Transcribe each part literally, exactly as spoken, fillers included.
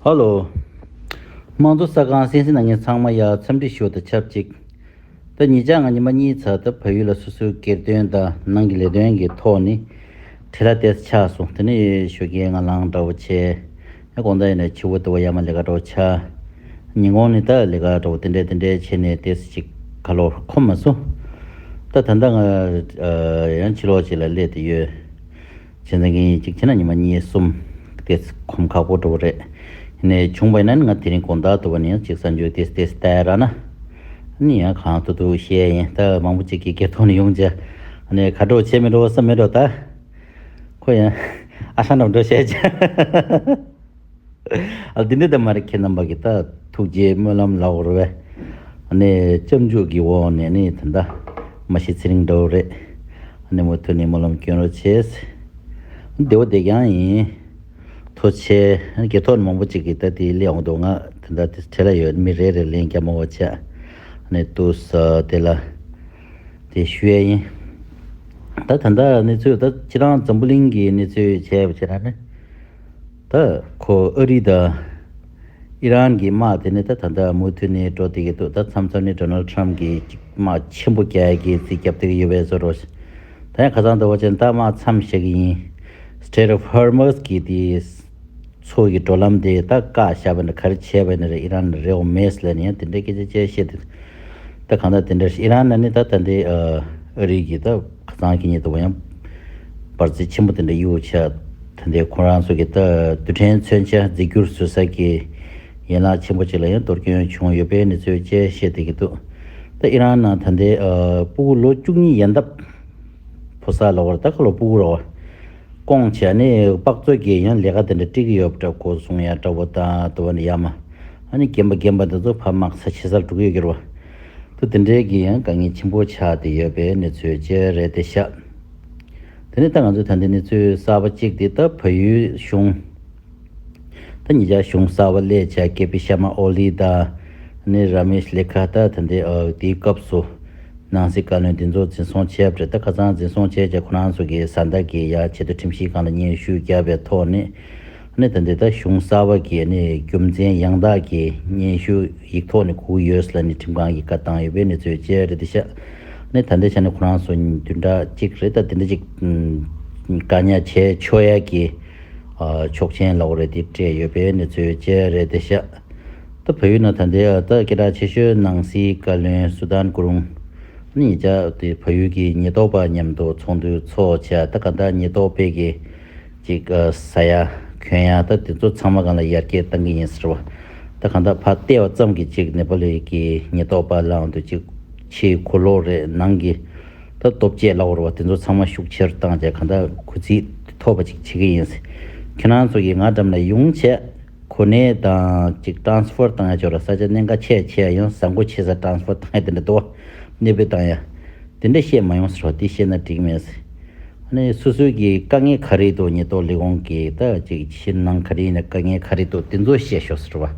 ཧ་ལོ། དམངས་གཙོ་གསར་ཁང་གསན་གཟིགས་གནང་མཁན་ཚང་མ་ཡ་འཚམས་འདྲི་ཞུ་བ་དང་ཆབས་ཅིག་ད་ཉེ་ཆར་ང་ཉི་མ་གཉིས་ཚར་ད་བལ་ཡུལ་ལ་སོ་སོའི་སྒེར་དོན་དང་ནང་གི་ལས་དོན་གྱི་ཐོག་ནས་བྲེལ་བ་ཏོག་ཙམ་ཆགས་སོང་། དེ་ནས་ཞོགས་ཀས་ང་ལངས་འདྲ་བོ་བྱས། ཡང་དགོང་དག་ཡིན་ན་ཕྱི་པོ་དུ་བ་ཡར་མར་ལས་ཀ་འདྲ་བོ་ཆགས། ཉིན་གུང་ནས་ད་ལས་ཀ་འདྲ་བོ་དེ་འདྲས་དེ་འདྲས་བྱས་ནས་ཏོག་ཙམ་ཅིག་ཁ་ལོ་ཁོམ་མ་སོང་། ད་ད་ལྟ་ང་ཡང་ཕྱི་ལོགས་ཅིག་ལ་སླེབས་བསྡད་ཡོད། བྱས་ཙང་གི་གཅིག་བྱས་ན་ཉི་མ་གཉིས་གསུམ་དེ་ཁོམ་ཁག་པོ་འདྲ་བོ་རེད། ཡིན་ནའི་བྱུང་བ་ཡིན་ན་ནི་ང་དེ་རིང་དགོང་དག་ཐུག་པ་ནས་ཡང་གཅིག་གསར་འགྱུར་ཏོག་ཙམ་ཏོག་ཙམ་ལྟ་ཡ་རག་ན། ནི་ཡང་གང་ཐུབ་ཐུབ་བཤད་ཡིན། ད་མང་པོ་ཅིག་གིས་སྒེར་ཐོག་ནས་ཡོང་བྱས་ནས་ག་འདྲ་བོ་བྱས་མི་འདྲ་བོ་བསམ་མི་འདྲ་བོ་ད། ཁོ་ཡང་ཨ་ཧྲ་འདྲ་བོ་འདྲ་བཤད་བྱས། ཨ་འདི་འདྲ་ད་མ་རེད། ཁྱེད་རྣམ་པ་གི་ད་ཐུགས་རྗེ་སྨོན་ལམ་ལབ་དགོས་རེད་པས། ཨ་ནི་སྐྱབས་འཇུག་གི་འོག་ནས་ནི་ད་ལྟ་མ་ཤི་ཚེ་རིང་འདྲ་བོ་རེད། ཨ་ནི་མུ་མཐུད་ནས་སྨོན་ལམ་སྐྱོན་རོགས་བྱས། བདེ་བོ་བདེ་རྐྱང་ཡིན། ཐུགས་རྗེ་ཆེ། ཨ་ནི་སྒེར་ཐོག་ནས་མང་པོ་ཅིག་གིས་ད་དེ་སླེབས་འོང་འདུག་ང་ད་ལྟ་དེ་བྲེལ་ལ་ཡོད། མི་རེ་རེ་ལན་རྒྱག་མ་དགོས་བྱས། ཨ་ནི་ཏུས་དེ་ལ་དེ་ཞུ་ཡས་ཡིན། ད་ད་ལྟ་གནས་ཚུལ་ད་ཕྱི་རང་འཛམ་བུ་གླིང་གི་གནས་ཚུལ་བྱས་པ་བྱས་ན་ནི། ད་ཁོ་ཨ་རི་དང་ཨི་རན་གྱི་དམག་དེ་ནི་ད་ད་ལྟ་མུ་མཐུད་ནས་འགྲོ་བསྡད་ཀྱི་འདུག་ད་མཚམས་མཚམས་ནས་ཌོ་ནལ་ཊམ་གྱིས་དམག་ཆེན་པོ་རྒྱག་ཡ་གི་རྩིས་རྒྱབ་བསྡད་ཀྱི་ཡོད་པའི་བཟོ་འདྲ། ད་ཡང་ཁ་སང་ཟླ་བ་ཅན་ད་དམག་མཚམས་བཞག་གི་ཡིན། Strait of Hormuz གི་དེ་མཚོ་གི་འགྲོ་ལམ་དེ་ད་བཀག་བཞག་པ་ནི་ག་རེ་བྱས་པ་ནི་རེད། ཨི་རན་ནི་རེ་བ་མེད་ཟེར་ལབ་ནས་ཡང་དེ་འདྲའི་སྐད་ཆ་བཤད་བསྡད། ད་གང་ལྟར་དེ་འདྲ་ཨི་རན་ནི་ད་ད་འདི་ཨ་རི་གི་ད་ཁ་སང་གི་ཉིན་དུ་ཡང་འབར་རྫས་ཆེན་པོ་དེ་འདྲ་གཡུག་བྱས། ད་འདི་ཁོ་རང་ཚོ་གི་ད་རྡུལ་ཕྲན་མཚོན་ཆ་རྫས་འགྱུར་བཟོ་ས་གི་ཡན་ལག་ཆེན་པོ་ཅིག་ལ་ཡང་གཏོར་སྐྱོན་བྱུང་ཡོད་པའི་གནས་ཚུལ་བཅས་བཤད་བསྡད་ཀྱི་འདུག་ད་ཨི་རན་ནང་ད་འདི་ཨ་སྤུ་གུ་ལོ་བཅུ་གཉིས་ཡན་འདབ་ཕོ་གསར་ལ་བར་ད་ཁ་ལོ་སྤུ་གུ་རོ། སྐོང་བྱས་ནས་དཔག་ཚོད་ཀྱིས་ཡང་ལས་ཀ་དེ་འདྲ་སྤྲད་ཀྱི་ཡོད་པ་འདྲ། འགོ་བཟུང་ཡ་འདྲ་བོ་དང་དུ་བ་ནི་ཡ་མ། ཨ་ནི་རྒན་པ་རྒན་པ་འདི་ཚོ་ཕར་དམག་ས་ཕྱི་སར་འགྲོ་གི་ཡོད་ཀྱི་རེད་བ། ད་དེ་འདྲའི་གི་ཡང་དཀའ་ངལ་ཆེན་པོ་ཆགས་བསྡད་ཡོད་པའི་གནས་ཚུལ་བཅས་རེད་དེ་ཤག་དེ་ནས་ད་ང་ཚོ་ད་ལྟའི་གནས་ཚུལ་གསར་པ་གཅིག་དེ་ད་བལ་ཡུལ་གཞུང་། ད་ཉེ་ཆར་གཞུང་གསར་པ་སླེབས་བྱས་ཀེ་པི་ཤར་མ་ཨོ་ལི་དང་ནི་ར་མེཤ་ལེ་ཁ་ད་ད་འདི་ཨ་དེའི་སྐབས་སུ་ནང་སྲིད་བཀའ་བློན་དེ་ཚོ་འཛིན་བཟུང་བྱས་པ་རེད། ད་ཁ་སང་འཛིན་བཟུང་བྱས་བྱས་ཁོ་རང་ཚོ་གི་བཟའ་ཟླ་གི་ཡ་ཆེས་མཐོ་ཁྲིམས་ཞིབ་ཁང་ལ་སྙན་ཞུ་བརྒྱབ་པའི་ཐོག་ནས་ནི་ད་འདི་ད་གཞུང་གསར་པ་གི་ནི་རྒྱུ་མཚན་ཡང་དག་གི་སྙན་ཞུ་ཡིག་ཐོག་ནས་དགོས་ཀྱི་ཡོད་ལ་ནི་ཁྲིམས་ཁང་གིས་བཀའ་བཏང་ཡོད་པའི་གནས་ཚུལ་བཅས་རེད་དེ་ཤག་ནི་ད་ལྟའི་ཆ་ནས་ཁོ་རང་ཚོ་བདུན་ཕྲག་གཅིག་རེད། ད་དེ་འདྲ་ཅིག་ཨུམ་བཀག་ཉར་བྱས་ཆོག་ཡ་གི་ཨ་ཆོག་མཆན་ལབ་དགོས་རེད། དེ་སྤྲད་ཡོད་པའི་གནས་ཚུལ་བཅས་རེད་དེ་ཤག་ད་བལ་ཡུལ་ནང་ད་ལྟའི་ད་སྐད་གྲགས་ཆེ་ཤོས་ནང་སྲིད་བཀའ་བློན་སུ་དཱན་ཀུ་རུང་ནི་ཉེ་ཆར་དེ་བལ་ཡུལ་གྱི་ཉེན་རྟོག་པ་མཉམ་དུ་ཚོགས་འདུ་ཚོགས་བྱས། ད་ག་ད་ཉེན་རྟོག་པས་ཀྱི་ཅིག་ཨ་ཟ་ཡ་གོན་ཡ་ད་དེ་ཚོ་ཚང་མ་སྒང་ལ་ཡར་རྒྱས་བཏང་གི་ཡིན་ཟེར་བ། ད་གང་ལྟར་ཕར་བལྟས་པ་ཙམ་གྱིས་ཅིག་ནེ་པ་ལི་གི་ཉེན་རྟོག་པ་ལའང་དུ་ཅིག་ཕྱིའི་གོ་ལོག་རེད། ནང་གི་ད་སྟོབས་ཆེ་ལབ་དགོས་རེད་བ། དེ་ཚོ་ཚང་མ་ཤུགས་ཆེར་བཏང་བྱས་གང་ལྟར་གུ་ཚིག་ཐོབ་པ་ཅིག་བྱེད་ཀྱི་ཡིན། ཁྱེད་རང་ཚོ་གིས་ང་འགྲམ་ལ་ཡོང་བྱས་གོ་གནས་དང་ཅིག་ཊ་རན་སི་ཕར་བཏང་ཡ་ཅིག་ཡོད་རེད། ས་ཆ་གནད་འགག་ཆེ་ཆེ་ཡང་བཟང་པོ་ཆེ་སར་ཊ་རན་སི་ཕར་བཏང་ཡ་དེ་འདྲ་འདུག་བ། གནས་སྤོས་བཏང་ཡ། དེ་འདྲ་བཤད་མ་ཡོང་ཟེར་བ་དེ་བཤད་ན་འགྲིག་མེད་ཟེར། ཨ་ནི་སོ་སོའི་གི་དཀའ་ངལ་ག་རེ་འདུག་ཉེན་རྟོག་ལས་ཁུངས་ཀྱི་ད་ཅིག་ཕྱི་ནང་ག་རེ་ཡིན་ན་དཀའ་ངལ་ག་རེ་འདུག་དེ་ཚོ་བཤད་ཤོག་ཟེར་བ།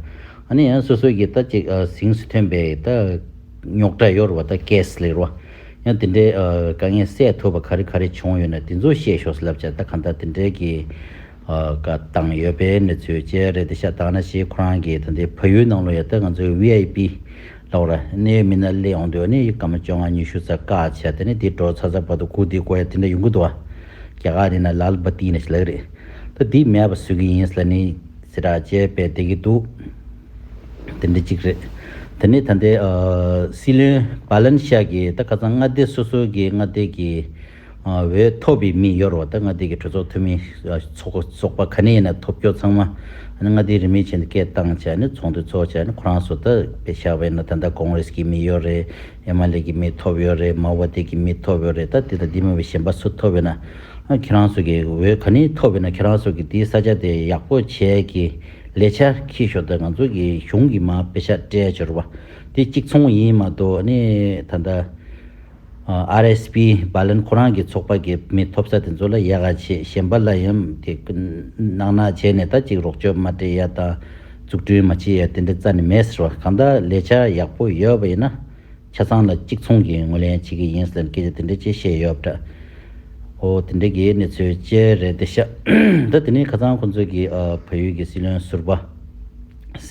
ཨ་ནི་ཡང་སོ་སོའི་གི་ད་ཅིག་ཨ་གཟེངས་སུ་ཐོན་པའི་ད་རྙོག་དྲ་ཡོད་རེད་བ། ད་ཀེ་སི་ལབ་རེད་བ། ཡང་དེ་འདྲའི་ཨ་དཀའ་ངལ་སེལ་ཐུབ་པ་ག་རེ་ག་རེ་བྱུང་ཡོད་ན་དེ་ཚོ་བཤད་ཤོག་ཟེར་ལབ་བྱས། ད་གང་ལྟར་དེ་འདྲའི་གི་ཨ་བཀའ་བཏང་ཡོད་པའི་གནས་ཚུལ་བཅས་རེད་དེ་ཤག་ད་ནང་བཞིན་ཁོ་རང་གི་ད་ལྟའི་བལ་ཡུལ་ནང་ལོགས་ཡ་ད་ང་ཚོའི་ཝི་ཨའི་པི་ལབ་ར་གནས་ཡོད་མི་སྣ་སླེབས་འོང་དུས་ནི་སྐར་མ་བཅོ་ལྔ་ཉི་ཤུ་རྩ་བཀག་བྱས། དེ་ནས་དེ་འགྲོ་ཚར་ཚར་བར་དུ་སྒུག་བསྡད་དགོས་ཡ་དེ་འདྲ་ཡོང་གི་འདུག་བ། རྒྱ་གར་ཡིན་ན་ལཱལ་བ་ཏི་ན་ཞིག་ལབ་ཀྱི་རེད། ད་དེ་མེད་པ་བཟོ་གི་ཡིན་ཟེར་ནི་ཟེར་ར་བྱས་པས་བསྡད་ཀྱི་འདུག་དེ་འདྲ་གཅིག་རེད། དེ་ནས་ད་ལྟའི་ཨ་སྲིད་བློན་བྷ་ལན་ཤ་གིས་ད་ཁ་སང་མངའ་སྡེ་སོ་སོ་གི་མངའ་སྡེ་གི་ཨ་འོས་ཐོབ་པའི་མི་ཡོད་རེད་བ། ད་མངའ་སྡེ་གི་གྲོས་ཚོགས་འཐུས་མི་ཨ་ཚོགས་ཚོགས་པ་ག་ནས་ཡིན་ན་ཐོབ་རྒྱུ་ཚང་མ་ཨ་ནི་མངའ་སྡེའི་རིས་མེད་ཅན་དུ་སྐད་བཏང་བྱས་ནས་ཚོགས་འདུ་ཚོགས་བྱས་ནས་ཁོ་རང་ཚོ་ད་དཔེ་བཞག་པ་ཡིན་ན་ད་ལྟ་ཀོང་རེས་ཀྱི་མི་ཡོད་རེད། ཨེམ་ཨལ་ཨེ་གི་མི་ཐོབ་ཡོད་རེད། མའོ་ཝ་ཏི་གི་མི་ཐོབ་ཡོད་རེད། ད་དེ་དང་དེ་མིན་པའི་གཞན་པ་སུ་ཐོབ་ཡོད་ན་ཨ་ཁྱེད་རང་ཚོ་གི་འོས་ག་ནས་ཐོབ་ཡོད་ན་ཁྱེད་རང་ཚོ་གི་དེའི་ས་ཆ་དེ་ཡག་པོ་བྱས་ཀྱི་ལས་འཆར་འཁྱེར་ཤོག་ད་ང་ཚོ་གི་གཞུང་གི་མར་པེ་ཤག་སྤྲད་ཆོག་རེད་བ། དེ་གཅིག་མཚུངས་ཡིན་མ་གཏོགས་ཨ་ནི་ད་ལྟ་ཨ་ཨར་ཨེས་པི་བྷ་ལན་ཁོ་རང་གི་ཚོགས་པ་གི་མི་ཐོབ་ས་དེ་ཚོ་ལ་ཡག་ག་བྱེད། གཞན་པ་ལ་ཡང་དེ་ནག་ནག་བྱས་ནས་ད་ཅིག་རོགས་སྐྱོབ་མ་སྤྲད་ཡ་དང་འཛུགས་སྐྲུན་མ་བྱེད་ཡ་དེ་འདྲ་རྩ་ནས་མེད་ཟེར་བ། གང་ལྟར་ལས་འཆར་ཡག་པོ་ཡོད་པ་ཡིན་ན་ཆ་ཚང་ལ་གཅིག་མཚུངས་ཀྱི་ངོས་ལེན་བྱེད་ཀྱི་ཡིན་ཟེར་སྐད་ཆ་དེ་འདྲ་ཅིག་བཤད་ཡོད་པ་འདྲ། ཨོ་དེ་འདྲ་གི་གནས་ཚུལ་བཅས་རེད་དེ་ཤག་ད་དེ་ནས་ཁ་སང་ཁོང་ཚོས་ཀྱི་ཨ་བལ་ཡུལ་གྱི་སྲིད་བློན་ཟུར་པ་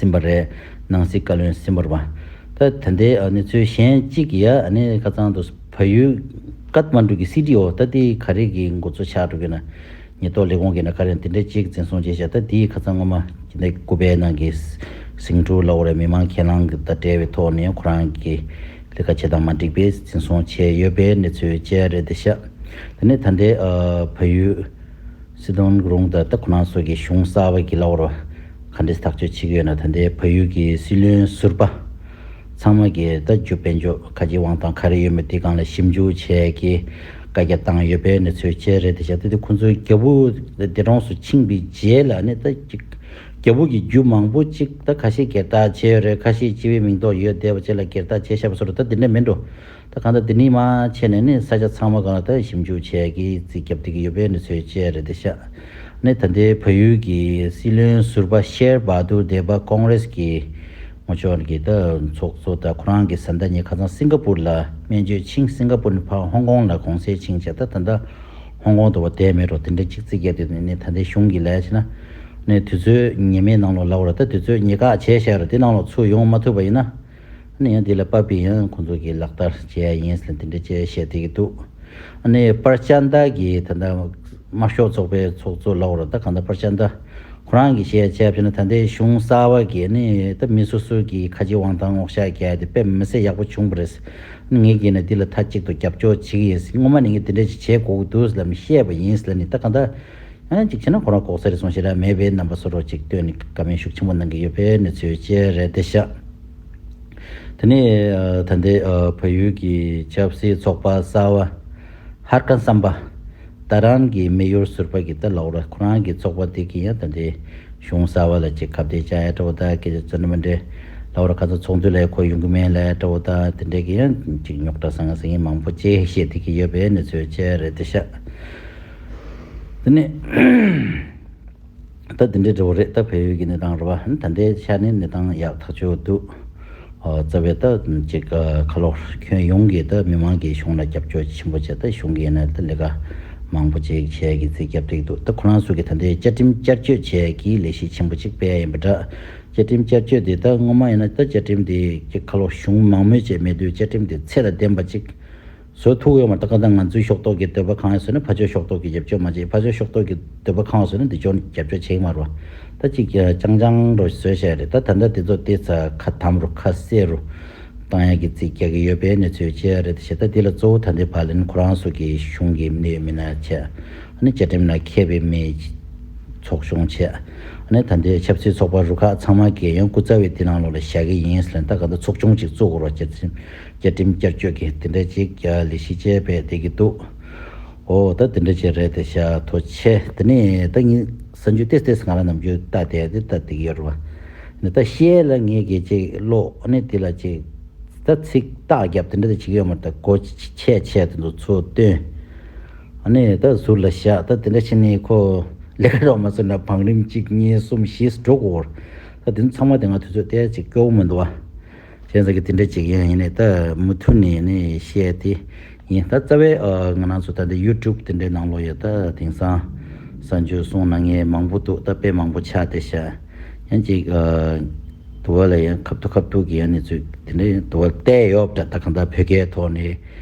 ཟིན་པ་རེད། ནང་སྲིད་བཀའ་བློན་ཟིན་པ་རེད་པ། ད་ད་ལྟའི་ཨ་གནས་ཚུལ་གཞན་གཅིག་ཡ་ཨ་ནི་ཁ་སང་དུ་བལ་ཡུལ་ཀཏ་མན་གྲུ་གི་སི་ཌི་ཨོ་ད་དེ་ག་རེ་གི་འགོ་གཙོ་ཆགས་འགྲོ་གི་ན། ཉེན་རྟོག་ལས་ཁུངས་ཀྱི་ན་ག་རེ་དེ་འདྲ་གཅིག་འཛིན་བཟུང་བྱས་ཤག་ད་དེའི་ཁ་སང་སྔོན་མ་དེ་འདྲ་ལྐུགས་པའི་ནང་གི་ཟིང་འཁྲུག་ལ་འོ་རེད། མི་མང་གྱེན་ལངས་ཀྱི་ད་འབྲེལ་བའི་ཐོག་ནས་ཁོ་རང་གི་ལས་ཀ་བྱེད་སྟངས་མ་འགྲིག་པའི་འཛིན་བཟུང་བྱས་ཡོད་པའི་གནས་ཚུལ་བཅས་རེད་དེ་ཤག་དེ་ནས་ད་ལྟའི་ཨ་བལ་ཡུལ་སྲིད་དོན་རུང་ད་ལྟ་ཁོ་རང་ཚོ་གི་གཞུང་གསར་བ་གི་ལ་འོ་རེད། ག་འདྲས་ཐག་གཅོད་བྱེད་ཀྱི་ཡོད་ན། ད་ལྟའི་བལ་ཡུལ་གྱི་སྲིད་བློན་ཟུར་པ་ཚང་མ་གིས་ད་རྒྱུ་དཔལ་འབྱོར་ཁ་རྗེ་དབང་ཐང་ག་རེ་ཡོད་མེད་དེ་སྒང་ལ་ཞིབ་འཇུག་བྱས་ཀྱི་བཀའ་རྒྱ་བཏང་ཡོད་པའི་གནས་ཚུལ་བཅས་རེད་དེ་ཤག་དེ་དུས་ཁོང་ཚོའི་རྒྱལ་པོ་འདས་གྲོངས་སུ་ཕྱིན་པའི་རྗེས་ལ་ནི་ད་ཅིག་རྒྱལ་པོ་གི་རྒྱུ་མང་པོ་ཅིག་ད་ཁ་ཤས་སྒེར་བདག་བྱས་ཡོད་རེད། ཁ་ཤས་སྤྱི་པའི་མིང་ཐོག་ཡོད་བསྡད་པ་བཅས་ལ་སྒེར་བདག་བྱས་བཞག་པ་སོགས་རེད། ད་དེ་འདྲ་མིན་འགྲོ། ད་གང་ལྟར་འདི་ནས་མར་ཕྱིན་ནས་ནི་ས་ཆ་ཚང་མ་སྒང་ལ་ད་ཞིབ་འཇུག་བྱས་ཀྱི་རྩིས་རྒྱབ་བསྡད་ཀྱི་ཡོད་པའི་གནས་ཚུལ་བཅས་རེད་དེ་ཤག་ནི་ད་ལྟའི་བལ་ཡུལ་གྱི་སྲིད་བློན་ཟུར་པ་ཤེར་བྷ་དུར་དེ་པ་ཀོང་རེས་ཀྱི་ངོ་ཕྱོགས་ཀྱི་ད་ཚོགས་གཙོ་ད་ཁོ་རང་གི་བཟའ་ཟླ་གཉིས་ཁ་སང་སིང་ག་པུར་ལ་སྨན་བཅོས་ཕྱིན། སིང་ག་པུར་ནས་ཕར་ཧོང་ཀོང་ལ་གུང་སེང་ཕྱིན་བྱས་ད་ད་ལྟ་ཧོང་ཀོང་དུ་བ་བསྡད་མེད་རོ། དེ་འདྲ་གཅིག་རྩིས་རྒྱབ་བསྡད་ནི་ད་ལྟའི་གཞུང་གི་ལས་བྱས་ན་ནི་དུས་ཚོད་ཉི་མའི་ནང་ལོགས་ལ་འོ་ར་ད་དུས་ཚོད་ཉེ་ག་བྱས་བཞག་ར་དེ་ནང་ལོགས་ཚུར་ཡོང་མ་ཐུབ་པ་ཡིན་ན། ཨ་ནི་ཡང་འདི་ལ་པ་པི་ཡང་ཁོང་ཚོ་གིས་ལག་བསྟར་བྱེད་ཡ་ཡིན་ཟེར་འདི་འདྲ་བྱས་བཤད་བསྡད་ཀྱི་འདུག་ཨ་ནི་པར་ཅན་ད་གི་ད་ལྟ་དམར་ཤོག་ཚོགས་པའི་ཚོགས་གཙོ་ལབ་དགོས་རེད། ད་གང་ལྟར་པར་ཅན་ད་ཁོ་རང་གིས་བཤད་བྱས་ཕྱིན་ན་ད་ལྟའི་གཞུང་གསར་བ་གིས་ནི་ད་མི་སོ་སོ་གི་ཁ་རྗེ་དབང་ཐང་སྔོག་བཤགས་རྒྱག་ཡ་དེ་དཔེ་མི་སྲིད་ཡག་པོ་བྱུང་བ་རེད། ངས་ཀྱིས་ནི་འདི་ལ་མཐའ་གཅིག་ཏུ་རྒྱབ་སྐྱོར་བྱེད་ཀྱི་ཡིན། སྔོན་མ་ནས་ངས་འདི་འདྲ་ཞིག་བྱེད་དགོས་ཀྱི་འདུག་ལབ་ནས་བཤད་པ་ཡིན་ལབ་ནི་ད་གང་ལྟར། ཨ་ཅིག་བྱས་ན་ཁོ་རང་ལྐོག་ཟ་རེ་སོང་ཞེ་དྲག་མེད་པའི་རྣམ་པ་བཟོ་འདྲ་ཅིག་སྟོན་ནས་བཀའ་མོལ་ཤུགས་ཆེན་པོ་གནང་གི་ཡོད་པའི་གནས་ཚུལ་བཅས་རེད་དེ་ཤག་དེ་ནས་ཨ་ད་ལྟའི་ཨ་བལ་ཡུལ་གྱི་ཆབ་སྲིད་ཚོགས་པ་གསར་བ་ཧར་ཀན་སམ་པ་ད་རང་གི་མེ་ཡོར་ཟུར་པ་གི་ད་ལབ་ར་ཁོ་རང་གི་ཚོགས་པ་དེ་གི་ཡང་ད་ལྟའི་གཞུང་གསར་བ་ལ་ཅིག་ཁ་གཏད་བཅག་ཡ་འདྲ་བོ་ད་སྐད་ཆ་ཚོ་ནི་མི་འདྲ་ལབ་ར་ཁ་ཚ་ཚོགས་འདུ་ལ་ཁོ་ཡོང་གི་མེད་ལབ་འདྲ་བོ་ད་དེ་འདྲ་གི་ཡང་ཅིག་རྙོག་དྲ་ཟང་ངེ་ཟིང་ངེ་མང་པོ་ཅིག་བཤད་བསྡད་ཀྱི་ཡོད་པའི་གནས་ཚུལ་བཅས་རེད་དེ་ཤག་དེ་ནས་ད་དེ་འདྲའི་འདྲ་བོ་རེད། ད་བལ་ཡུལ་གྱི་གནས་སྟངས་རེད་བ། ད་ལྟའི་ཆ་ནས་གནས་སྟངས་ཡག་ཐག་ཆོད་འདུག་ཨ་རྩ་བའི་ད་ཅིག་ཨ་ཁ་ལོ་ཁྱོན་ཡོངས་ཀྱིས་ད་མི་མང་གིས་གཞུང་ལ་རྒྱབ་སྐྱོར་ཆེན་པོ་བྱས། ད་གཞུང་གིས་ཡིན་ན་ད་ལས་ཀ་མང་པོ་ཅིག་བྱས་ཀྱི་རྩིས་རྒྱབ་བསྡད་འདུག་ད་ཁོ་རང་ཚོ་གིས་ད་ལྟའི་བཅའ་ཁྲིམས་བསྐྱར་བཅོས་བྱས་ཀྱི་ལས་གཞི་ཆེན་པོ་ཅིག་སྤེལ་ཡ་ཡིན་པ་འདྲ། བཅའ་ཁྲིམས་བསྐྱར་བཅོས་དེ་ད་སྔོན་མ་ཡིན་ན་ད་བཅའ་ཁྲིམས་དེ་ཁ་ལོ་གཞུང་མང་མོས་བྱས་མེད་དུས་བཅའ་ཁྲིམས་དེ་ཚད་ལ་ལྡན་པ་ཅིག་བཟོ་ཐུབ་ཡོད་མ་རེད། ད་ག་ད་ང་ཚོའི་ཤོག་ཐོག་གི་འདོད་པ་གང་ཡོད་བཟོས་ན་ཕར་ཕྱོགས་ཤོག་ཐོག་གིས་རྒྱབ་སྐྱོར་མ་བྱེད། ཕར་ཕྱོགས་ཤོག་ཐོག་གིས་འདོད་པ་གང་ཡོད་བཟོས་ན་འདི་ཕྱོགས་ནས་རྒྱབ་སྐྱོར་བྱེད་ཀྱི་མ་རེད་བ། ད་ཅིག་རྐྱང་རྐྱང་རོ་བཟོས་བཞག་རེད། ད་ད་ལྟ་དེ་ཚོ་ཏོག་ཙམ་ཁ་དམ་རུ་ཁ་གསལ་རུ་བཏང་ཡ་གི་རྩིས་རྒྱག་གི་ཡོད་པའི་གནས་ཚུལ་བཅས་རེད་ཤག་ད་འདི་ལ་གཙོ་བོ་ད་ལྟའི་བར་ལ་ནི་ཁོ་རང་ཚོ་གི་གཞུང་གི་གནད་ཡོད་མི་སྣ་བྱས། ཨ་ནི་བཅའ་ཁྲིམས་ལ་མཁས་པའི་མི་ཚོགས་ཆུང་བྱས། ཨ་ནི་ད་ལྟའི་ཆབ་སྲིད་ཚོགས་པ་རུ་ཁག་ཚང་མ་གིས་ཡང་སྐུ་ཚབ་པའི་དེ་ནང་ལོགས་ལ་བཞག་གི་ཡིན་ཟེར་ལབ་ནས་ད་ག་ད་ཚོགས་ཆུང་ཅིག་བཙུགས་དགོས་རེད་བ། བཅའ་ཁྲིམས་བསྐྱར་བཅོས་ཀྱི་དེ་འདྲ་ཅིག་ལས་གཞི་བཅས་སྤེལ་བསྡད་ཀྱི་འདུག་ཨོ་ད་དེ་འདྲ་ཅིག་རེད་དེ་ཤག་ཐུགས་རྗེ་ཆེ། དེ་ནས་ད་ངས་གསར་འགྱུར་ཏོག་ཙམ་ང་རང་ནམ་རྒྱུན་ལྟ་བསྡད་དེ་ལྟ་བསྡད་ཀྱི་ཡོད་རེད་བ། ནི་ད་བཤད་ལ་ངས་གལ་ཆེ་ཀློག་ཨ་ནི་དེ་ལ་ཅིག་ད་ཚིག་རྟགས་རྒྱབ་དེ་འདྲ་ད་བྱེད་ཀྱི་ཡོད་མ་རེད། ད་གོ་ཆེ་ཆེ་དེ་ཚོ་ཚུར་བཏོན། ཨ་ནི་ད་ཟུར་ལ་བཞག་ད་དེ་འདྲ་བྱས་ནས་ཁོ་ལས་ཀ་རོགས་མ་བཟོས་ན་བང་རིམ་གཅིག་གཉིས་གསུམ་བཞི་འགྲོ་དགོས། ད་དེ་ཚོ་ཚང་མ་དེ་ང་དུས་ཚོད་ལྟ་ཡ་ཅིག་སྐྱོ་བོ་མི་འདུག་བ། བྱས་ཙང་གི་དེ་འདྲ་ཅིག་ཡིན་ཡིན་ནས་ད་མུ་མཐུད་ནས་ནི་བཤད་དེ་ཡིན། ད་རྩ་བའི་ཨ་ང་རང་ཚོ་ད་ལྟ་ཡུ་ཊུབ་དེ་འདྲའི་ནང་ལོགས་ཡ་ད་དེང་སང་གསར་འགྱུར་གསུང་གནང་མཁན་མང་པོ་འདུག་ད་དཔེ་མང་པོ་ཆགས་བསྡད་ཤག་ཡང་ཅིག་ཨ་དུ་བ་ལ་ཡང་ཁ་ཐུག་ཁ་ཐུག་གི་ཡང་གནས་ཚུལ་དེ་འདྲའི་དུ་བ་བལྟས་ཡོད་པ་འདྲ། ད་གང་ལྟར་བོད་སྐད་ཐོག་ནས་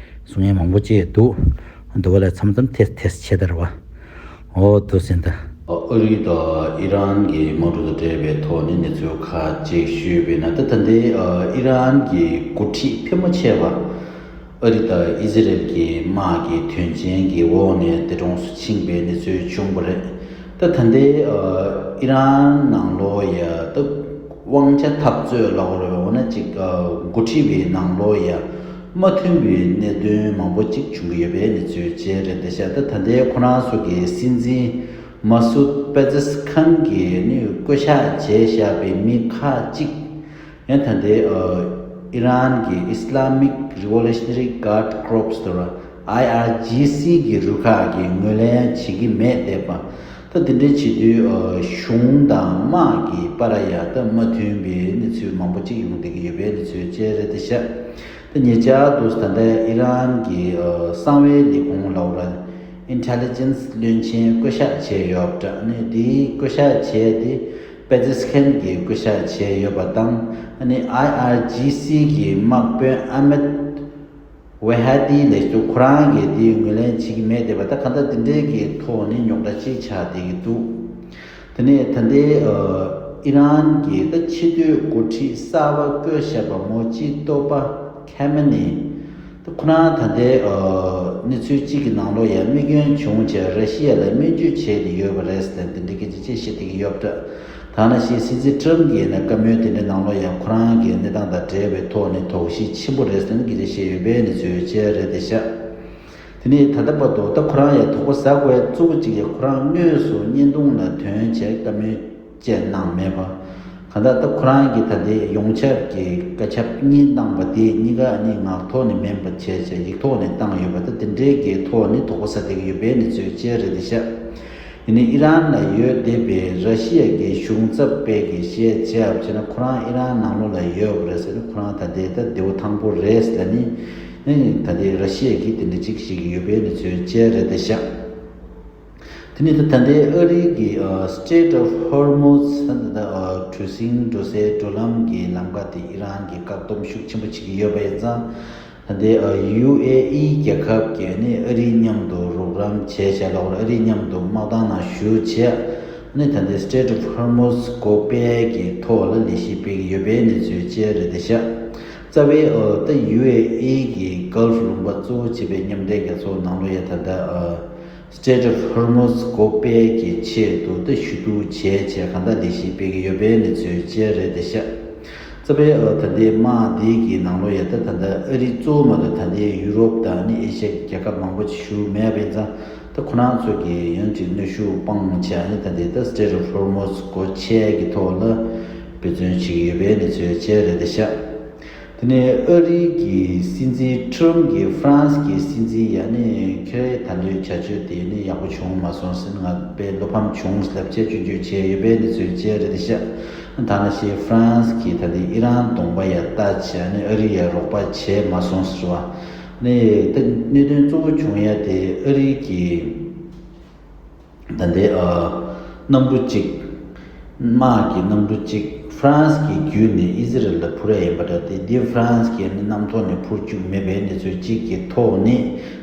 གསུང་མཁན་མང་པོ་ཅིག་འདུག་དུ་བ་ལ་མཚམས་མཚམས་ཐེ་ཐེ་བྱེད་དར་བ། ཨོ་དུ་ཟིན་ད། ཨ་རི་དང་ཨི་རན་གྱི་དམག་འཁྲུག་དང་འབྲེལ་བའི་ཐོག་ནས་གནས་ཚུལ་ཁག་ཅིག་ཞུས་པ་ཡིན་ན། ད་ད་ལྟའི་ཨ་ཨི་རན་གྱི་འགོ་ཁྲིད་ཕལ་མོ་ཆེ་བ་ཨ་རི་དང་ཨི་ཟི་རལ་གྱི་དམག་གི་དོན་རྐྱེན་གྱི་འོག་ནས་འདས་གྲོངས་སུ་ཕྱིན་པའི་གནས་ཚུལ་བྱུང་བ་རེད། ད་ད་ལྟའི་ཨ་ཨི་རན་ནང་ལོགས་ཡ་ད་དབང་ཆ་འཐབ་རྩོད་ལབ་དགོས་རེད་པ། འོ་ན་ཅིག་ཨ་འགོ་ཁྲིད་པའི་ནང་ལོགས་ཡ་མ་མཐུན་པའི་གནད་དོན་མང་པོ་ཅིག་བྱུང་གི་ཡོད་པའི་གནས་ཚུལ་བཅས་རེད་དེ་ཤག་ད་ད་ལྟའི་ཁོ་རང་ཚོ་གི་སྲིད་འཛིན་མ་སུད་པེ་ཛེ་སི་ཁན་གྱིས་ནི་བསྐོ་བཞག་བྱས་བཞག་པའི་མི་ཁག་ཅིག་ཡང་ད་ལྟའི་ཨ་ཨི་རན་གྱི་Islamic Revolutionary Guard Corps་དང་ཨའི་ཨར་ཇི་སི་གི་རུ་ཁག་གིས་ངོས་ལེན་བྱེད་ཀྱི་མེད་བསྡད་པ། ད་དེ་འདྲའི་བྱེད་དུས་ཨ་གཞུང་དང་དམག་གི་བར་ཡ་ད་མ་མཐུན་པའི་གནས་ཚུལ་མང་པོ་ཅིག་ཡོང་བསྡད་ཀྱི་ཡོད་པའི་གནས་ཚུལ་བཅས་རེད་དེ་ཤག་ད་ཉེ་ཆར་དུ་ད་ལྟ་ཨི་རན་གྱི་ཨ་གསང་བའི་ལས་ཁུངས་ལབ་དགོས་རེད། Intelligence་བློན་ཆེན་བསྐོ་བཞག་བྱས་ཡོད་པ་འདྲ། ནི་དེའི་བསྐོ་བཞག་བྱས་ཏེ་ པེ་ཛི་སི་ཁན་གྱིས་བསྐོ་བཞག་བྱས་ཡོད་པ་དང་། ཨ་ནི་ཨའི་ཨར་ཇི་སི་གི་དམག་དཔོན་ཨ་མེད་ཝེ་ཧ་ཏི་ལགས་སུ་ཁོ་རང་གིས་དེའི་ངོས་ལེན་བྱེད་ཀྱི་མེད་བསྡད་པ། ད་གང་ལྟར་དེ་འདྲའི་གི་ཐོག་ནས་རྙོག་དྲ་ཅིག་ཆགས་བསྡད་ཀྱི་འདུག་དེ་ནས་ད་ལྟའི་ཨི་རན་གྱི་ད་ཕྱི་སྡོད་འགོ་ཁྲིད་གསར་པ་བསྐོས་བཞག་པ་མོ་ཅི་ཏོ་པ་ཁེ་མེ་ནི། ད་ཁོ་རང་ད་ལྟའི་གནས་ཚུལ་གཅིག་གི་ནང་ལོགས་ཡང་རྨས་སྐྱོན་བྱུང་བྱས་ར་ཤི་ཡ་ལ་སྨན་བཅོས་བྱས་ཏེ་ཡོད་པ་རེད་ཟེར་ནས་དེ་འདྲའི་སྐད་ཆ་ཅིག་བཤད་བསྡད་ཀྱི་ཡོད་པ་འདྲ། ད་ནང་བཞིན་སྲིད་འཛིན་ཊམ་གྱིས་ནས་བཀའ་མོལ་དེ་འདྲའི་ནང་ལོགས་ཡང་ཁོ་རང་གི་གནས་སྟངས་དང་འབྲེལ་བའི་ཐོག་ནས་དོགས་གཞི་ཆེན་པོ་རེད་ཟེར་ནས་སྐད་ཆ་བཤད་ཡོད་པའི་གནས་ཚུལ་བཅས་རེད་དེ་ཤག་དེ་ནས་ད་ལྟ་བར་དུ་ད་ཁོ་རང་ཡང་དོགས་པ་ཟ་དགོས་གཙོ་བོ་གཅིག་ཡང་ཁོ་རང་དངོས་སུ་བརྙན་ཐུང་ལ་ཐོན་བྱས་བཀའ་མོལ་བཅས་གནང་མེད་པ། གང་ལྟར་ད་ཁོ་རང་གིས་ད་ལྟའི་ཡོངས་ཁྱབ་ཀྱི་བཀའ་ཁྱབ་གཉིས་གནང་པ་དེ་གཉིས་ཀ་ནི་ངག་ཐོག་ནས་མིན་པ་བྱས་བྱས་ཡིག་ཐོག་ནས་བཏང་ཡོད་པ། ད་དེ་འདྲའི་གི་ཐོག་ནས་དོགས་པ་ཟ་བསྡད་ཀྱི་ཡོད་པའི་གནས་ཚུལ་བཅས་རེད་དེ་ཤག་དེ་ནས་ཨི་རན་ལ་ཡོད་བསྡད་པའི་ར་ཤི་ཡ་གི་གཞུང་ཚབ་པས་ཀྱི་བཤད་བྱས་བྱས་ན་ཁོ་རང་ཨི་རན་ནང་ལོགས་ལ་ཡོད་པ་རེད་ཟེར་ན། ཁོ་རང་ད་ལྟའི་ད་བདེ་པོ་ཐང་པོ་རེད་ཟེར་ནི་ད་ལྟའི་ར་ཤི་ཡ་གིས་དེ་འདྲ་ཅིག་བཤད་ཀྱི་ཡོད་པའི་གནས་ཚུལ་བཅས་རེད་དེ་ཤག་དེ་ནས་ད་ལྟའི་ཨ་རི་གི་Strait of Hormuz ད་ལྟ་གྲུ་གཟིངས་འགྲོ་སའི་འགྲོ་ལམ་གྱི་ལམ་ཁ་དེ་ཨི་རན་གྱིས་བཀག་སྡོམ་ཤུགས་ཆེན་པོ་བྱེད་ཀྱི་ཡོད་པ་ཡིན་ཙང་། ད་ལྟའི་ཡུ་ཨེ་ཨི་རྒྱལ་ཁབ་ཀྱིས་ནི་ཨ་རིའི་མཉམ་དུ་རོགས་རམ་བྱས་བྱས་ལོག་ཨ་རིའི་མཉམ་དུ་དམག་དོན་ནང་ཞུགས་བྱས་ནི་ད་ལྟའི་Strait of Hormuz སྒོ་སྤེལ་གྱི་ཐོག་ལ་ལས་གཞི་སྤེལ་གྱི་ཡོད་པའི་གནས་ཚུལ་བཅས་རེད་དེ་ཤག་རྩ་བའི་ད་ཡུ་ཨེ་ཨི་གི་Gulf ལུང་པ་གཙོ་བོ་བྱས་པའི་མཉམ་འབྲེལ་རྒྱལ་ཚོགས་ནང་ལོགས་ཡ་ད་ལྟ་Strait of Hormuz སྒོ་སྤེལ་གྱི་ཆེད་དུ་ད་ཞུ་གཏུག་བྱས་བྱས་གང་ལྟར་ལས་གཞི་སྤེལ་གྱི་ཡོད་པའི་གནས་ཚུལ་བཅས་རེད་དེ་ཤག་རྩ་བའི་ད་ལྟའི་དམག་འདི་གི་ནང་ལོགས་ཡ་ད་ད་ལྟ་ཨ་རི་གཙོ་བོ་མ་གཏོགས་ད་ལྟའི་ཡུ་རོབ་དང་ནི་ཨེ་ཤ་ཡའི་རྒྱལ་ཁབ་མང་པོ་ཞིག་ཞུགས་མེད་པ་ཡིན་ཙང་། ད་ཁོ་རང་ཚོ་གི་ཡང་ཅིག་གནོན་ཤུགས་སྤངས་བྱས་ནི་ད་ལྟའི་ད་Strait of Hormuz སྒོ་ཕྱེ་གི་ཐོག་ལ་འབད་བརྩོན་བྱེད་ཀྱི་ཡོད་པའི་གནས་ཚུལ་བཅས་རེད་དེ་ཤག་དེ་ནས་ཨ་རི་གི་སྲིད་འཛིན་ཊམ་གྱིས་ཧྥ་རན་སི་གི་སྲིད་འཛིན་ཡ་ནི་ཁེ་རེ་ད་ལྟའི་བྱ་སྤྱོད་དེ་ནི་ཡག་པོ་བྱུང་མ་སོང་ཟེར་ནས་ང་དཔེ་བློ་ཕམ་བྱུང་ཟེར་ལབ་བྱས་སྐྱོན་བརྗོད་བྱས་ཡོད་པའི་གནས་ཚུལ་བཅས་རེད་དེ་ཤག་ད་ནང་བཞིན་ཧྥ་རན་སི་གིས་ད་ལྟའི་ཨི་རན་གདོང་པ་ཡ་ལྟ་བྱས་ནས་ཨ་རི་ཡ་རོགས་པ་བྱས་མ་སོང་ཟེར་བ། ནི་ད་གནད་དོན་གཙོ་བོ་བྱུང་ཡ་དེ་ཨ་རི་གི་ད་ལྟའི་ཨ་གནམ་གྲུ་གཅིག་དམག་གི་གནམ་གྲུ་གཅིག་ཧྥ་རན་སི་གི་བརྒྱུད་ནས་ཨི་ཟི་རལ་ལ་འཕུར་ཡ་ཡིན་པ་འདྲ། དེ་འདི་ཧྥ་རན་སི་གིས་ནི་གནམ་ཐོག་ནས་འཕུར་བཅུག་མེད་པའི་གནས་ཚུལ་གཅིག་གི་ཐོག་ནས་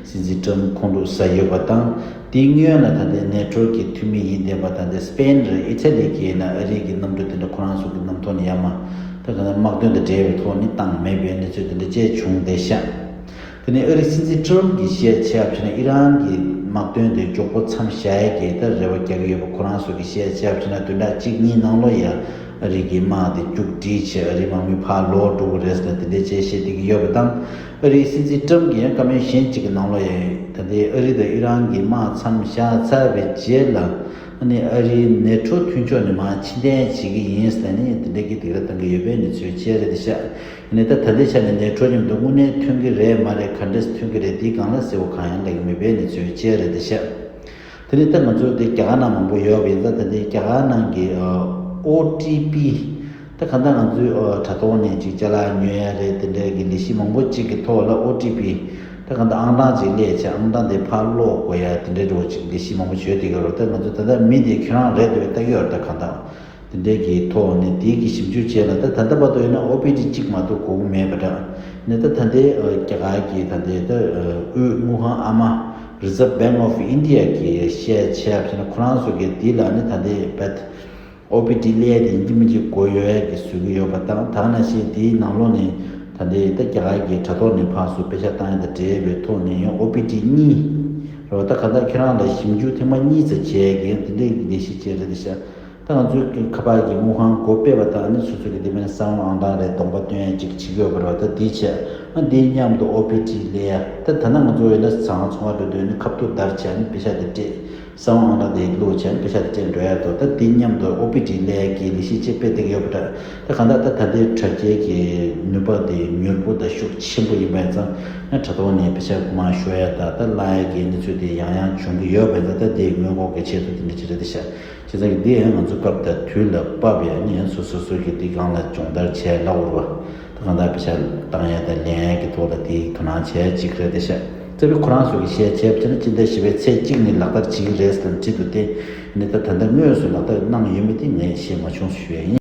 སྲིད་འཛིན་ཊམ་ཁོང་ཁྲོ་ཟ་ཡོད་པ་དང་། དེའི་སྔོན་ལ་ད་ལྟའི་ནེ་ཊོ་གི་འཐུས་མི་ཡིན་བསྡད་པ་ད་ལྟའི་སི་པེན་རེད། ཨི་ཊ་ལི་གིས་ན་ཨ་རི་གི་གནམ་གྲུ་དེ་འདྲ་ཁོ་རང་ཚོ་གི་གནམ་ཐོག་ནས་ཡར་མར་ད་ག་ན་དམག་དོན་དང་འབྲེལ་བའི་ཐོག་ནས་བཏང་མེད་པའི་གནས་ཚུལ་དེ་འདྲ་བཅས་བྱུང་བསྡད་ཤག་དེ་ནས་ཨ་རིའི་སྲིད་འཛིན་ཊམ་གྱིས་བཤད་བྱས་པ་བྱས་ན་ཨི་རན་གྱི་དམག་དོན་དེ་མགྱོགས་པོ་མཚམས་བཞག་ཡས་ཀྱི་ད་རེ་བ་རྒྱག་གི་ཡོད་པ། ཁོ་རང་ཚོ་གིས་བཤད་བྱས་པ་བྱས་ན་བདུན་ཕྲག་གཅིག་གཉིས་ནང་ལོགས་ཡ་ཨ་རི་གི་དམག་དེ་མཇུག་སྒྲིལ་བྱས་ཨ་རིའི་དམག་མི་ཕར་ལོག་འགྲོ་གི་རེད་ཟེར་ནས་དེ་འདྲའི་བཅས་བཤད་བསྡད་ཀྱི་ཡོད་པ་དང་། ཨ་རིའི་སྲིད་འཛིན་ཊམ་གྱིས་ཡང་བཀའ་མོལ་གཞན་གཅིག་གི་ནང་ལོགས་ཡ་ད་ལྟའི་ཨ་རི་དང་ཨི་རན་གྱི་དམག་མཚམས་བཞག་ཚར་བའི་རྗེས་ལ་ཨ་ནི་ཨ་རིའི་ནེ་ཊོ་མཐུན་ཕྱོགས་ནས་མར་ཕྱིར་འཐེན་བྱེད་ཀྱི་ཡིན་ཟེར་ནས་དེ་འདྲའི་གི་སྡིགས་ར་བཏང་གི་ཡོད་པའི་གནས་ཚུལ་བཅས་རེད་དེ་ཤག་ནས་ད་ད་ལྟའི་ཆ་ནས་ནེ་ཊོ་མཉམ་དུ་དངོས་གནས་མཐུན་གྱི་རེད་མ་རེད། ག་འདྲས་མཐུན་གྱི་རེད། དེའི་སྒང་ལ་གསལ་པོ་གང་ཡང་ལབ་ཀྱི་མེད་པའི་གནས་ཚུལ་བཅས་རེད་དེ་ཤག་དེ་ནས་ད་ང་ཚོ་དེ་རྒྱ་གར་ནང་མང་པོ་ཡོད་པ་ཡིན་ཙང་། ད་ལྟའི་རྒྱ་གར་ནང་གི་ཨོ་ཊི་པི་ད་གང་ལྟར་ང་ཚོའི་དྲ་ཐོག་ནས་ཅིག་ཅ་ལག་ཉོ་ཡ་རེད། དེ་འདྲའི་གི་ལས་གཞི་མང་པོ་ཅིག་གི་ཐོག་ལ་ཨོ་ཊི་པི་ད་གང་ལྟར་ཨང་གྲངས་ཅིག་སླེབས་བྱས་ཨང་གྲངས་དེ་ཕར་སློག་དགོས་ཡ་དེ་འདྲའི་འདྲ་བོ་ཅིག་ལས་གཞི་མང་པོ་བྱོས་བསྡད་ཀྱི་རེད། ད་ང་ཚོ་ད་ལྟ་མི་དེ་ཁྱོད་རང་རེད་འདུག་ལྟ་གི་ཡོད་རེད། ད་གང་ལྟར། དེ་འདྲའི་གི་ཐོག་ནས་དེའི་གི་ཞིབ་འཇུག་བྱས་ལ་ད་ད་ལྟ་བར་དུ་ཡིན་ན་ཨོ་པི་ཌི་གཅིག་མ་གཏོགས་དགོས་ཀྱི་མེད་པ་འདྲ། ནས་ད་ད་ལྟའི་རྒྱ་གར་གྱི་ད་ལྟའི་ད་དབུས་དངུལ་ཁང་ཨ་མ་Reserve Bank of India གིས་བཤད་བྱས་པ་ན་ཁོ་རང་ཚོ་གི་དེ་ལ་ནི་ད་ལྟའི་བད་ཨོ་པི་ཌི་སླེབས་ཡ་དེ་ཡིན་གཅིག་མིན་གཅིག་དགོས་ཡོད་ཡ་གི་བཟོ་གི་ཡོད་པ་དང་། ད་ག་ནང་བཞིན་དེའི་ནང་ལོགས་ནས་ད་ལྟའི་ད་རྒྱ་གར་གྱི་དྲ་ཐོག་ནས་ཕར་ཚུར་པེ་ཤག་བཏང་ཡ་དང་འབྲེལ་བའི་ཐོག་ནས་ཡང་ཨོ་པི་ཌི་གཉིས་རེད་བ། ད་ག་ད་ཁྱེད་རང་ལ་ཞིབ་འཇུག་ཐེངས་མ་གཉིས་ཙམ་བྱས་ཀྱི་དེ་འདྲའི་ལས་གཞི་བྱས་རེད་ཤག་ད་ང་ཚོའི་ཁ་པར་གྱི་དངུལ་ཁང་སྒོ་ཕྱེ་བ་དང་ནི་སོ་སོ་གི་དེ་མིན་གསང་བ་ཨང་གྲངས་རེད་གདོང་པ་སྟོན་ཡ་ཅིག་བྱེད་ཀྱི་ཡོད་པ་རེད་བ། ད་དེའི་ཆེད་ཨ་འདིའི་མཉམ་དུ་ཨོ་པི་ཌི་སླེབས་ཡ། ད་ད་ནང་ང་ཚོ་ཡོད་ན་ཟ་ཁང་ཚོང་ཁང་འགྲོ་དུས་ནི་ཁ་ཐུག་བརྡར་བྱས་ནི་པེ་ཤག་དེ་སྤྲད། གསང་བ་ཨང་གྲངས་དེ་བླུགས་བྱས་ནི་པེ་ཤག་དེ་སྤྲད་འགྲོ་ཡ་འདུག་ད་དེའི་མཉམ་དུ་ཨོ་པི་ཌི་སླེབས་ཡ་གི་ལས་གཞི་ཅིག་སྤེལ་བསྡད་ཀྱི་ཡོད་པ་རེད། ད་གང་ལྟར་ད་ད་ལྟའི་དྲ་རྒྱའི་གི་ནུས་པ་དེ་མྱུར་པོ་དང་ཤུགས་ཆེན་པོ་ཡིན་པ་ཡིན་ཙང་ན་དྲ་ཐོག་ནས་པེ་ཤག་རྐུ་མ་ཤོར་ཡ་ད་ད་བརླག་ཡ་གི་གནས་ཚུལ་དེ་ཡང་ཡང་བྱུང་གི་ཡོད་པ་ཡིན་ཙང་། ད་དེ་སྔོན་འགོག་གི་ཆེད་དུ་དེ་འདྲ་ཅིག་རེད་དེ་ཤག་བྱས་ཙང་གི་འདི་ཡང་ང་ཚོ་སྐབས་དང་དུས་ལ་བབས་ཡ་ནི་ཡང་སོ་སོ་སོ་གི་འདི་སྒང་ལ་སྦྱོང་བརྡར་བྱས་ལབ་དགོས་རེད་བ། ད་གང་ལྟར་པེ་ཤག་བཏང་ཡ་དང་ལེན་ཡ་གི་ཐོག་ལ་དེའི་དོ་སྣང་བྱས་ཅིག་རེད་དེ་ཤག་རྩ་བའི་ཁོ་རང་ཚོ་གི་བཤད་བྱས་པ་ན་སྤྱི་ཟླ་བཞི་པའི་ཚེས་གཅིག་ནས་ལག་བསྟར་བྱེད་ཀྱི་རེད་ཟེར་ནས་བྲིས་འདུག་སྟེ། ནས་ད་ད་ལྟ་དངོས་སུ་ལག་བསྟར་གནང་ཡོད་མེད་དེ་ངས་ཤེས་མ་བྱུང་ཞུ་ཡས་ཡིན།